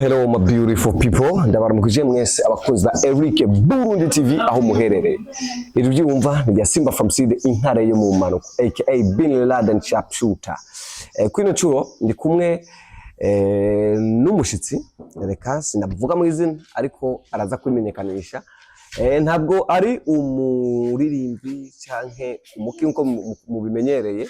Hello my beautiful people, ndabaramukije mwese abakunzi ba Eric Burundi TV aho muherereye. Iri byumva ni ya Simba from Seed, intare yo mu manuko, aka Bin Laden Sharpshooter. Kwino curo ndi kumwe n'umushitsi, reka sinavuga mu izina ariko araza kwimenyekanisha. Ntabwo ari umuririmbi canke umuki nkuko mubimenyereye,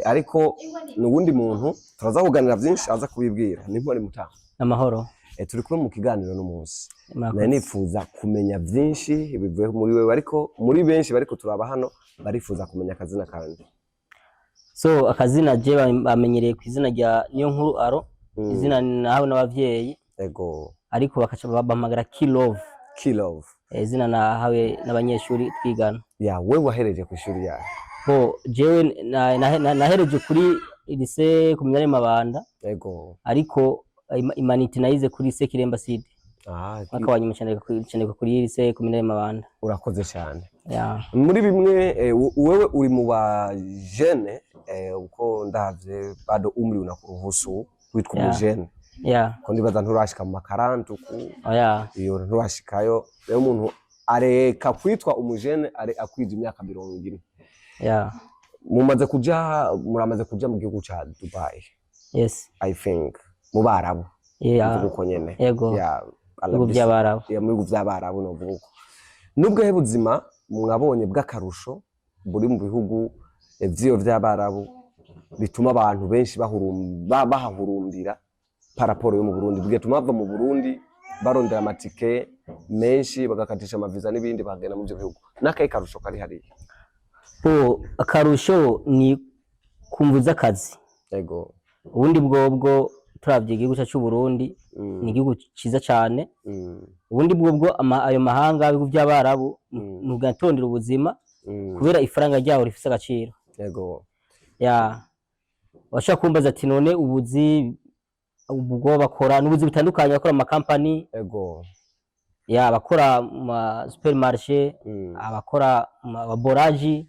ariko ni uwundi muntu turaza kuganira byinshi, aza kubibwira. Ni mpore mutanga. Amahoro. Turi kumwe mu kiganiro n'umunsi. Murakoze. Nari nifuza kumenya byinshi bivuye muri wewe, ariko muri benshi bariko turaba hano barifuza kumenya akazina kanje. So akazina je bamenyereye ku izina rya Niyo Nkuru Aro, izina nahawe n'abavyeyi, ariko bakaca bampamagara Kilove. Kilove. Izina nahawe n'abanyeshuri twigana. Ya, we wahereje ku ishuri yawe? Bo jewe nahereje kuri lycée communale Mabanda, ariko humanités nayize kuri lycée Kiremba Sud. Mwaka wa nyuma candika kuri lycée communale Mabanda. Urakoze cyane. Ya. Muri bimwe wewe uri mu ba jeune, uko ndavye bado umri unakuruhusu witwa umujene, ko ndibaza nturashika mu makarantu ku Oya. iyo nturashikayo. Rero umuntu areka kwitwa umujene are akwije imyaka 40. Mumaze kuja, muramaze kuja mu gihugu ca Dubai? Yes. I think mu Barabu. Mvuga uko nyene. Yego. Ya. Ibihugu by'Abarabu. Ya, mu bihugu vy'Abarabu. Novuga uko nubwo buzima mwabonye bw'akarusho buri mu bihugu vy'iyo vy'Abarabu bituma abantu benshi bahahurumbira par rapport yo mu Burundi, bigatuma bava mu Burundi barondera amatike menshi, bagakatisha amaviza n'ibindi, bagenda mu ivyo bihugu. N'akahe karusho kari hariya? Bo akarusho ni kumvu z'akazi. Ubundi bwobwo turavye igihugu cyacu c'u Burundi, ni igihugu ciza cane. Ubundi bwobwo ayo mahanga, ibihugu by'Abarabu, ntugatondera ubuzima kubera ifaranga ryabo rifise agaciro. Ya, washobora kumbaza ati: "None ubuzi ubwo bakora n'ubuzi butandukanye, bakora mu makampani, ya, abakora mu ma supermarché, abakora mu maboraji,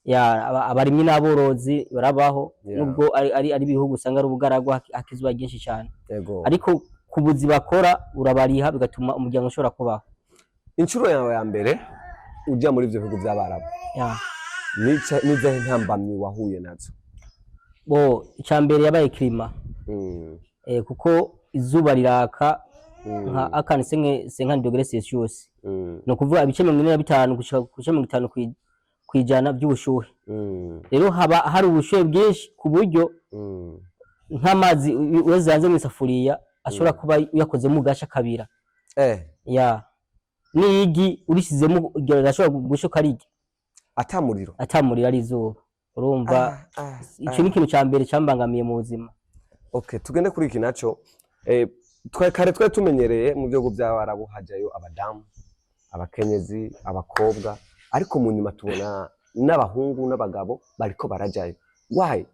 ya, abarimyi n'aborozi barabaho, nubwo ari ibihugu usanga ari ubugaragwa, hakizuba ryinshi cyane, ariko ku buzi bakora urabariha, bigatuma umuryango ushobora kubaho." Inshuro yawe ya mbere uja muri ivyo bihugu vy'Abarabu, n'izahe ntambamyi wahuye nazo? Bo icya mbere yabaye climat, kuko izuba riraka nka akani 50 degrés Celsius, ni ukuvuga ibice 45 gushika ku bice 50 kwijana by'ubushuhe. Rero haba hari ubushuhe bwinshi ku buryo nk'amazi uyasanze mu isafuriya ashobora kuba uyakozemo ugasha kabira. Ya, n'igi urishyizemo rirashobora gusha ukarirya. Ata muriro? Atamuriro, ari izuba, urumva. Ico ni ikintu ca mbere cambangamiye mu buzima. Okay, tugende kuri iki naco. Twe kare twari tumenyereye mu bihugu by'Abarabu hajayo abadamu, abakenyezi, abakobwa, ariko mu nyuma tubona n'abahungu n'abagabo bariko barajayo. Why?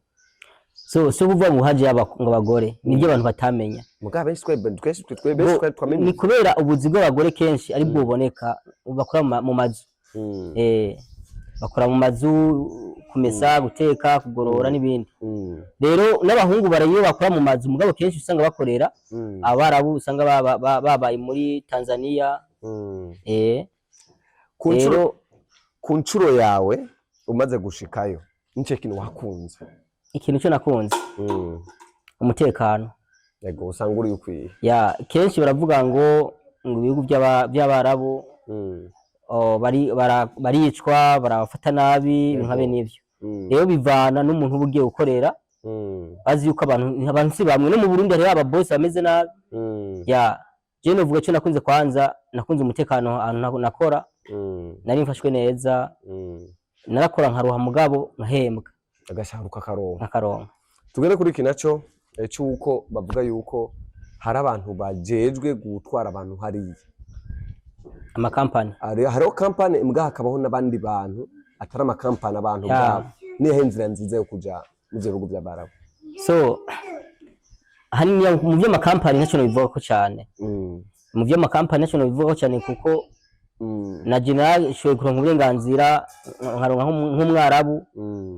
So kuvuga ngo haje ngo abagore, nibyo abantu batamenya. Mugabo benshi twese twe benshi twari twamenye. Ni kubera ubuzi bw'abagore kenshi ari bwo buboneka, bakora mu mazu. Bakora mu mazu, kumesa, guteka, kugorora n'ibindi. Rero n'abahungu barayo bakora mu mazu, mugabo kenshi usanga bakorera Abarabu, usanga babaye muri Tanzania. Ku nshuro Rero ku nshuro yawe umaze gushikayo, nico kintu wakunze? Ikintu cyo nakunze, umutekano. Yego, usanga uri ukwiye. Ya, kenshi baravuga ngo ibihugu by'Abarabu oh, baricwa, barabafata nabi, ibintu nka bene ivyo. Rero bivana n'umuntu uba ugiye gukorera. Bazi yuko abantu si bamwe, no mu Burundi hariho ababosi bameze nabi. Ya, je novuga cyo nakunze, kwanza nakunze umutekano ahantu nakora. Nari mfashwe neza. Narakora nkaruha, mugabo nkahembwa. Agasharuka karonka. Nkakaronka. Tugere kuri iki naco, c'uko bavuga yuko hari abantu bajejwe gutwara abantu hariya. Amakampani. Hariho kampani, mbwa hakabaho n'abandi bantu atari amakampani, abantu ubwabo. Nihe nzira nziza yo kuja mu ivyo bihugu vy'Abarabu? So ahanini mu vy'amakampani ntacyo nobivugako cane. Mu vy'amakampani ntacyo nobivugako cane, kuko na je narashoboye kuronka uburenganzira, nkaronka nk'umwarabu,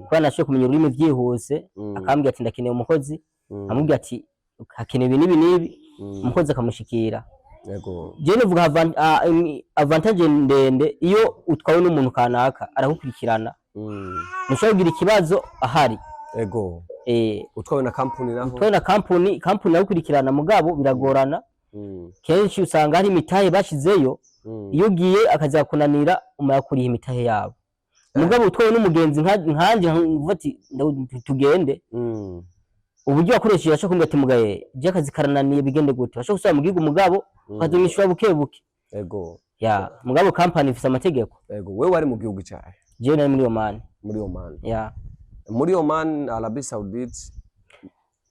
kubera nashoboye kumenya ururimi vyihuse, akambwira ati: "Ndakeneye umukozi." Amubwira ati: "Hakenewe ibi n'ibi n'ibi." Umukozi akamushikira. Je novuga avantage ndende, iyo utwawe n'umuntu kanaka aragukurikirana, ntushobora kugira ikibazo ahari. Utwawe na kampuni naho? Utwawe na kampuni, kampuni aragukurikirana, mugabo biragorana. Kenshi usanga hari imitahe bashizeyo. Iyo ugiye akazi kakunanira, umara kuriha imitahe yabo. Mugabo utwawe n'umugenzi nkanje nkavuga ati tugende, uburyo wakoresheje ashobora kumbwira ati: "Mugaye, je akazi karananiye, bigende gute?" Bashobora gusubira mu gihugu, mugabo ukazomwishyura buke buke. Ya, mugabo kampani ifise amategeko. Wewe wari mu gihugu cyahe? Jewe nari muri Oman. Muri Oman? Ya. Muri Oman, Arabie Saoudite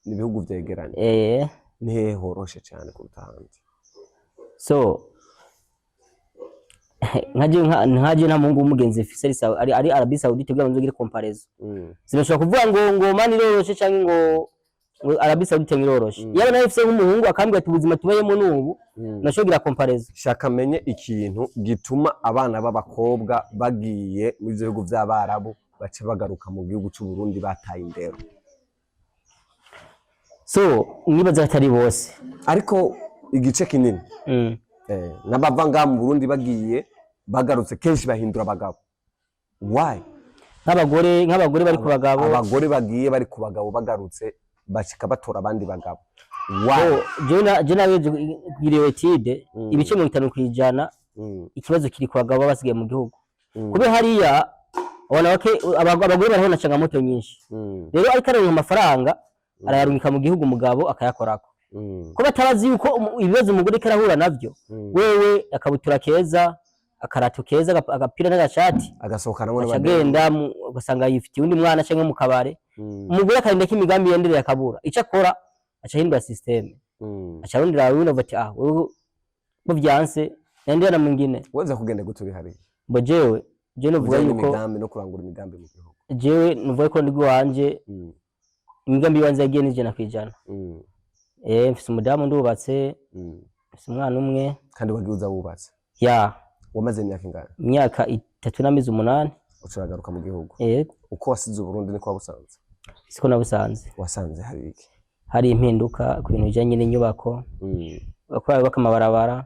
ni ibihugu vyegeranye. Ni hehe horoshe cyane kuruta ahandi? So nkaje nta muhungu w'umugenzi mfise ari Arabie Saoudite kugira ngo nzogire comparaison. Sinashobora kuvuga ngo Oman iroroshe canke ngo Arabie Saoudite iroroshe. Yaba nawe mfise nk'umuhungu akambwira ati ubuzima tubayemo n'ubu, nashobora kugira comparaison. Shaka menye ikintu gituma abana b'abakobwa bagiye mu ivyo bihugu vy'Abarabu baca bagaruka mu gihugu c'u Burundi bataye indero. So nibaza atari bose. Ariko igice kinini, n'abava ngaha mu Burundi bagiye, bagarutse, kenshi bahindura abagabo. Why? Nk'abagore bari ku bagabo? Abagore bagiye bari ku bagabo, bagarutse bashika batora abandi bagabo. Why? Jewe nawe kugira étude, ibice 50% ikibazo kiri ku bagabo baba basigaye mu gihugu. Kube hariya wanawake, abagore bariho na changamoto nyinshi. Rero ariko aronka amafaranga, arayarungika mu gihugu, umugabo akayakorako. Ko batabazi yuko ibibazo umugore ariko arahura navyo, wewe akabutura keza, akarato keza, agapira n'agashati, agasohokana aca agenda ugasanga yifitiye undi mwana canke mu kabare. Umugore akarinda ko imigambi yendereye akabura ico akora, aca ahindura système, aca arondera wundi, avuga ati: "Ah, wewe ko vyanse, naendelea na mwingine." Weza kugenda gute uri hariya? Mbo jewe je novuga ujanye yuko n'imigambi no kurangura imigambi mu gihugu. Jewe novuga ko ndi wanje, imigambi yiwanje yagiye n'100%. Mfise umudamu, ndubatse, mfise umwana umwe. Kandi wagiye uza wubatse? Ya. Wamaze imyaka ingana? Imyaka 3 n'amezi 8. Uca uragaruka mu gihugu? Yego. Uko wasize Uburundi niko wabusanze? Siko nabusanze. Wasanze hari iki? Hari impinduka ku bintu bijanye n'inyubako, bakora bubaka amabarabara.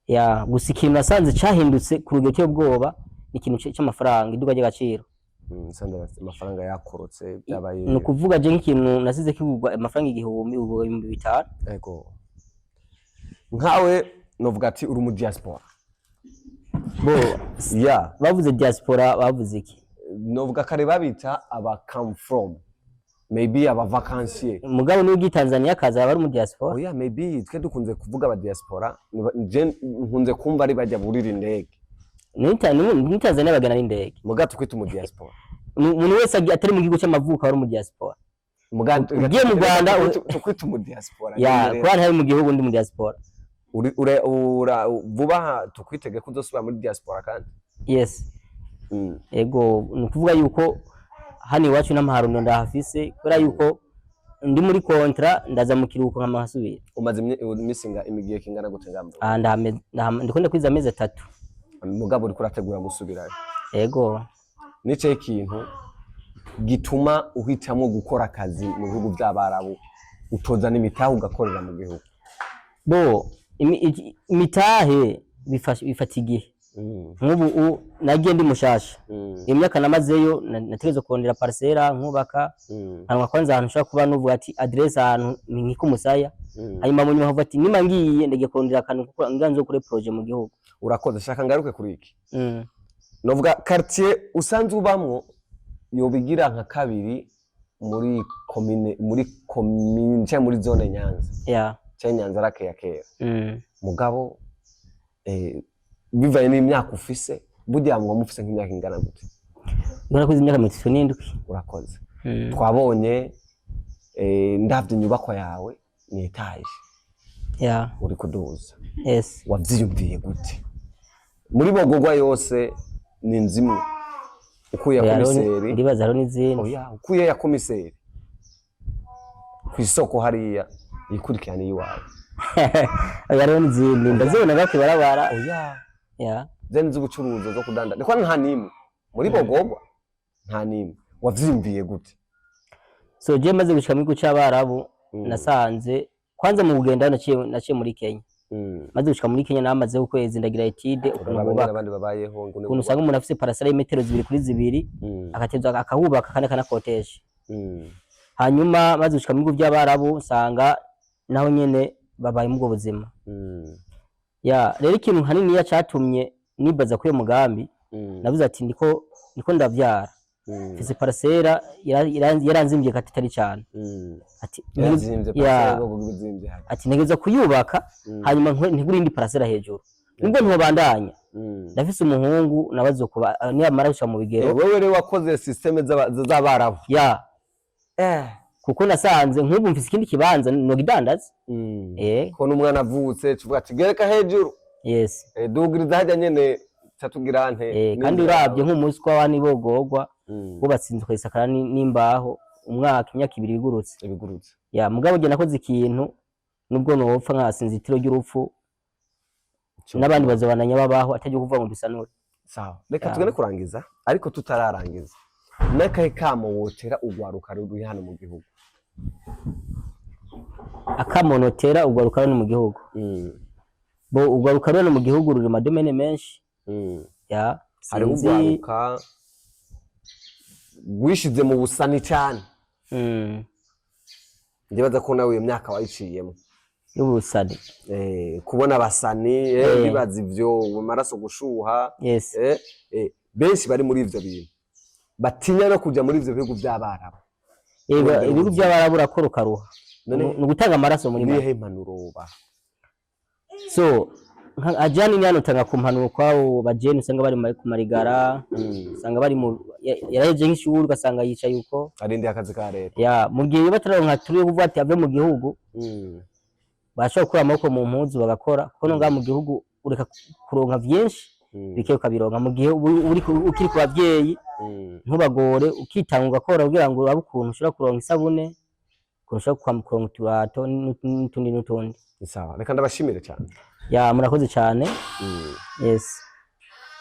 Ya, gusa ikintu nasanze cahindutse ku rugero ruteye ubwoba ni ikintu c'amafaranga, iduka ry'agaciro. Usanze amafaranga yakorotse, byabaye? Ni ukuvuga je nk'ikintu nasize kigurwa amafaranga 1000, ubu 5000. Ego, nkawe novuga ati uri mu diaspora. Bo ya. Bavuze diaspora, bavuze iki? Novuga kare babita aba come from, maybe aba vacancier. Mugabo n'ugiye Tanzania akaza aba ari mu diaspora. Oya, maybe twe dukunze kuvuga aba diaspora, je nkunze kumva ari bajya burira indege. Ni Tanzania bagana n'indege. Muga tukwita umu diaspora. Umuntu wese atari mu gihugu c'amavuko aba ari mu diaspora. Muga Ugiye mu Rwanda, tukwita umu diaspora. Ya, kuba ntari mu gihugu, ndi mu diaspora. Uri ure ura vuba aha tukwitege ko uzosubira muri diaspora kandi? Yes. Ego, ni ukuvuga yuko hano iwacu n'amaharundo ndahafise, kubera yuko ndi muri contrat, ndaza mu kiruhuko nkama nkasubira. Umaze imisi imigihe kingana gute ngambo? Ah, ndiko ndakwiza amezi 3. Mugabo uriko urategura gusubirayo? Ego. Nico ikintu gituma uhitamo gukora akazi mu bihugu by'Abarabu, utoza n'imitahe ugakorera mu gihugu? Bo imitahe bifata igihe. Nk'ubu nagiye ndi mushasha. Iyo myaka namazeyo nategerezwa kurondera parcelle nkubaka, nkaronka kwanza ahantu nshobora kuba nuvuga ati adresse ahantu ni nk'ikumusaya. Hanyuma mu nyuma nkavuga ati nima ngiye, ndagiye kurondera akantu kuko ngira nzokore projet mu gihugu. Urakoze. Shaka ngaruke kuri iki. Novuga quartier usanzwe ubamwo yobigira nka kabiri muri komine cyangwa muri zone Nyanza cyangwa Nyanza rake ya kera. Mugabo bivanye n'imyaka ufise, burya muba mufise nk'imyaka ingana gute? Ndiko imyaka 37. Urakoze. Twabonye, ndavye inyubakwa yawe ni étage. Uri kuduza. Yes. Wavyiyumviye gute? Muri Bogogwa yose ni inzu imwe ukuye ya Oya, komiseri. Ndibaza hariho n'izindi. Oya, ukuye ya komiseri kw'isoko hariya yikurikirana iwawe. Oya, hariho n'izindi ndazibona ngaho kw'ibarabara. Oya. Ya. Zene z'ubucuruzi zo kudanda niko nta nimwe muri Bogogwa, nta nimwe. Wavyiyumviye gute? So je maze gushika mu gihugu c'Abarabu, nasanze Kwanza mu kugenda naciye muri Kenya. Maze gushika muri Kenya namazeho ukwezi, ndagira étude ukuntu Uraraba ingene bubaka, abandi babayeho ngo ukuntu usanga umuntu afise parcelle y'imetero 2 kuri 2, agateza akahubaka kandi akanakotesha. Hanyuma maze gushika mu bihugu by'Abarabu, nsanga naho nyene babaye mu ubwo buzima. Ya, rero ikintu haniniya catumye nibaza kuri uyo mugambi, navuze ati ndiko ndavyara, mfise parcelle yaranzimvye katitari cane, ati Yarazimvye. Ya. Parcelle bwo bizimvye hano. Ati ntegerezwa kuyubaka, hanyuma ntegure indi parcelle hejuru, nubwo ntobandanya. Ndafise umuhungu nawe azokuba niyamara gushika mu bigero. Wewe rero wakoze système z'Abarabu. Ya, kuko nasanze nk'ubu mfise ikindi kibanza nogidandaza. Ko n'umwana avutse tuvuga ati gereka hejuru. Yes. Dugiriza hajya nyene tatugira nte. Kandi uravye nk'umuswa wa nibogorwa, wubatse inzu ukayisakara n'imbaho, umwaka, imyaka 2 bigurutse. Ibigurutse. Ya, mugabo jye nakoze ikintu, nubwo nopfa nkasinze itiro ry'urupfu, n'abandi bazobananya babaho atajya kuvuga ngo dusanure. Sawa, reka Ya. tugende kurangiza, ariko tutararangiza, n'akahe kamo wotera urwaruka ruri hano mu gihugu? Akamonotera urwaruka ruri mu gihugu? Bo, urwaruka ruri mu gihugu ruri mu ma domaines menshi. Ya. Hariho Sinzi. urwaruka rwishize mu busani cyane. Ndibaza ko nawe iyo myaka wayiciyemo. Y'ubusani. Kubona abasani, bibaza ivyo mu maraso gushuha. Benshi bari muri ivyo bintu batinya no kuja muri ivyo bihugu vy'Abarabu. Yego. Kurondera Ibihugu ubuzima. by'Abarabu urakora ukaruha. None Ni ugutanga amaraso muri make. Nihe impanuro wobaha? So ajani ni hano utanga ku mpanuro kwabo bajene usanga bari ku marigara, usanga bari mu yaraheje nk'ishuri, ugasanga yicaye uko. Arindiye akazi ka leta. Ya, mu gihe batararonka turi kuvuga ati ave mu gihugu, bashobora gukura amaboko mu mpuzu bagakora, kuko no ngaha mu gihugu ureka kuronka vyinshi, bike ukabironka mu gihe ukiri ku bavyeyi, ntubagore, ukitanga ugakora kugira ngo urabe ukuntu ushobora kuronka isabune, ukuntu ushobora kuronka uturato n'utundi n'utundi. Sawa, reka ndabashimire cyane. Ya, murakoze cyane. Yes.